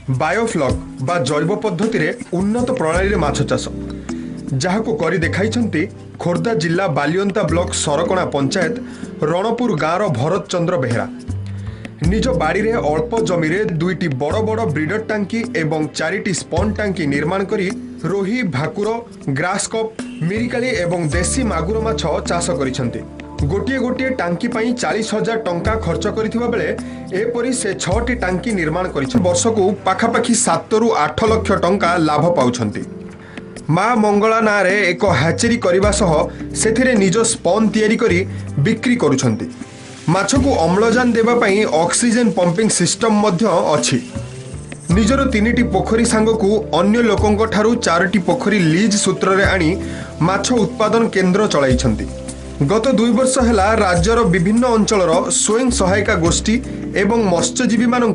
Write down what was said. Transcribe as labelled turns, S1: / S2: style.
S1: Biofloc ବା ଜୈବ ପଦ୍ଧତିରେ ଉନ୍ନତ ପ୍ରଣାଳୀରେ ମାଛ ଚାଷ, ଯାହାକୁ କରି ଦେଖାଇଛନ୍ତି ଖୋର୍ଦ୍ଧା ଜିଲ୍ଲା ବାଲିଅନ୍ତା ବ୍ଲକ ସରକଣା ପଞ୍ଚାୟତ ରଣପୁର ଗାଁର ଭରତ ଚନ୍ଦ୍ର ବେହେରା। ନିଜ ବାଡ଼ିରେ ଅଳ୍ପ ଜମିରେ ଦୁଇଟି ବଡ଼ ବଡ଼ ବ୍ରିଡର ଟାଙ୍କି ଏବଂ ଚାରିଟି ସ୍ପନ୍ ଟାଙ୍କି ନିର୍ମାଣ କରି ରୋହି, ଭାକୁର, ଗ୍ରାସ୍ କପ୍, ମିରିକାଳି ଏବଂ ଦେଶୀ ମାଗୁର ମାଛ ଚାଷ କରିଛନ୍ତି। ଗୋଟିଏ ଗୋଟିଏ ଟାଙ୍କି ପାଇଁ 40,000 ଟଙ୍କା ଖର୍ଚ୍ଚ କରିଥିବା ବେଳେ ଏପରି ସେ 6ଟି ଟାଙ୍କି ନିର୍ମାଣ କରିଛନ୍ତି। ବର୍ଷକୁ ପାଖାପାଖି 7ରୁ 8 ଲକ୍ଷ ଟଙ୍କା ଲାଭ ପାଉଛନ୍ତି। ମା ମଙ୍ଗଳା ନାଁରେ ଏକ ହ୍ୟାଚେରୀ କରିବା ସହ ସେଥିରେ ନିଜ ସ୍ପନ୍ ତିଆରି କରି ବିକ୍ରି କରୁଛନ୍ତି। ମାଛକୁ ଅମ୍ଳଜାନ ଦେବା ପାଇଁ ଅକ୍ସିଜେନ୍ ପମ୍ପିଂ ସିଷ୍ଟମ ମଧ୍ୟ ଅଛି। ନିଜର 3ଟି ପୋଖରୀ ସାଙ୍ଗକୁ ଅନ୍ୟ ଲୋକଙ୍କ ଠାରୁ 4ଟି ପୋଖରୀ ଲିଜ୍ ସୂତ୍ରରେ ଆଣି ମାଛ ଉତ୍ପାଦନ କେନ୍ଦ୍ର ଚଳାଇଛନ୍ତି। ଗତ 2 ବର୍ଷ ହେଲା ରାଜ୍ୟର ବିଭିନ୍ନ ଅଞ୍ଚଳର ସ୍ୱୟଂ ସହାୟିକା ଗୋଷ୍ଠୀ ଏବଂ ମତ୍ସ୍ୟଜୀବୀମାନଙ୍କୁ